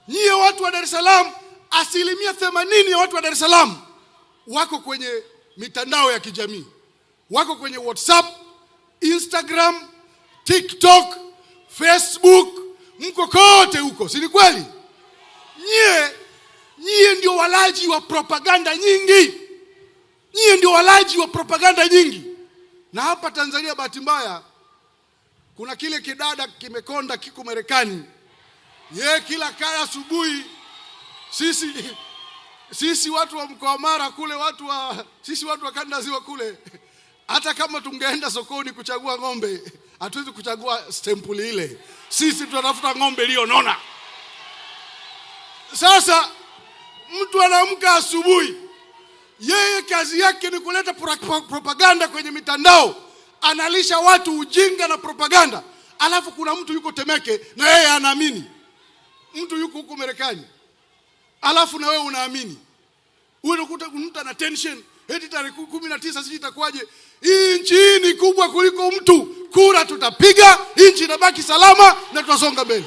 Nyie watu wa Dar es Salaam, 80% ya watu wa Dar es Salaam wako kwenye mitandao ya kijamii, wako kwenye WhatsApp, Instagram, TikTok, Facebook, mko kote huko, si ni kweli? Nyie ndio walaji wa propaganda nyingi, nyie ndio walaji wa propaganda nyingi. Na hapa Tanzania, bahati mbaya, kuna kile kidada kimekonda kiko Marekani, ye kila kaya asubuhi, sisi watu wa mkoa Mara kule, sisi watu wa kanda ziwa kule, hata kama tungeenda sokoni kuchagua ng'ombe, hatuwezi kuchagua stempuli ile. Sisi tunatafuta ng'ombe iliyonona. Sasa mtu anaamka asubuhi, yeye kazi yake ni kuleta propaganda kwenye mitandao, analisha watu ujinga na propaganda, alafu kuna mtu yuko Temeke na yeye anaamini, mtu yuko huko Marekani, alafu na wewe unaamini. Unakuta mtu ana tension eti tarehe 19 sijui itakuwaje. Hii nchi hii ni kubwa kuliko mtu. Kura tutapiga, nchi inabaki salama na tutasonga mbele.